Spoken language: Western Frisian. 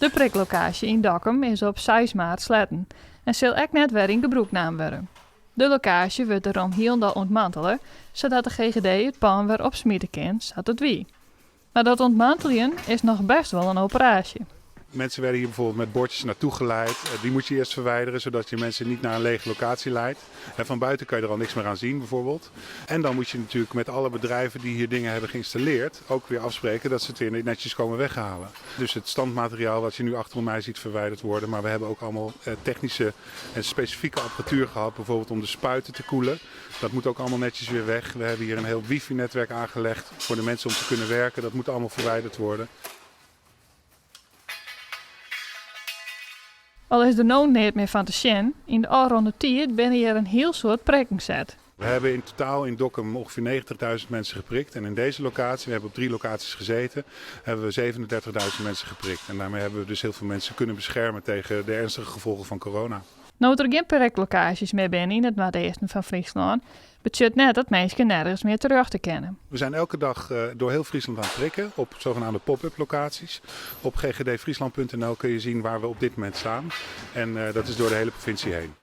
De priklokaasje yn Dokkum is op seis maart sletten en sil ek net wer yn gebrûk naam wurde. De lokaasje wurdt derom hielendal ûntmantele, sadat de GGD it pân wer opsmite kin sa't it wie. Mar dat ûntmanteljen is noch bêst wol in operaasje. Mensen werden hier bijvoorbeeld met bordjes naartoe geleid. Die moet je eerst verwijderen, zodat je mensen niet naar een lege locatie leidt. En van buiten kan je er al niks meer aan zien bijvoorbeeld. En dan moet je natuurlijk met alle bedrijven die hier dingen hebben geïnstalleerd ook weer afspreken dat ze het weer netjes komen weghalen. Dus het standmateriaal wat je nu achter mij ziet verwijderd worden. Maar we hebben ook allemaal technische en specifieke apparatuur gehad. Bijvoorbeeld om de spuiten te koelen. Dat moet ook allemaal netjes weer weg. We hebben hier een heel wifi-netwerk aangelegd voor de mensen om te kunnen werken. Dat moet allemaal verwijderd worden. Al is der no neat mear fan te sjen, yn de ôfrûne tiid binne hjir in hiel soad prikken set. We hebben in totaal in Dokkum ongeveer 90.000 mensen geprikt. En in deze locatie, we hebben op drie locaties gezeten, hebben we 37.000 mensen geprikt. En daarmee hebben we dus heel veel mensen kunnen beschermen tegen de ernstige gevolgen van corona. No't der gjin priklokaasjes mear binne yn it noardeasten fan Fryslân, betsjut net dat minsken nergens mear terjochte kinne. We zijn elke dag door heel Friesland aan het prikken op zogenaamde pop-up locaties. Op ggdfriesland.nl kun je zien waar we op dit moment staan. En dat is door de hele provincie heen.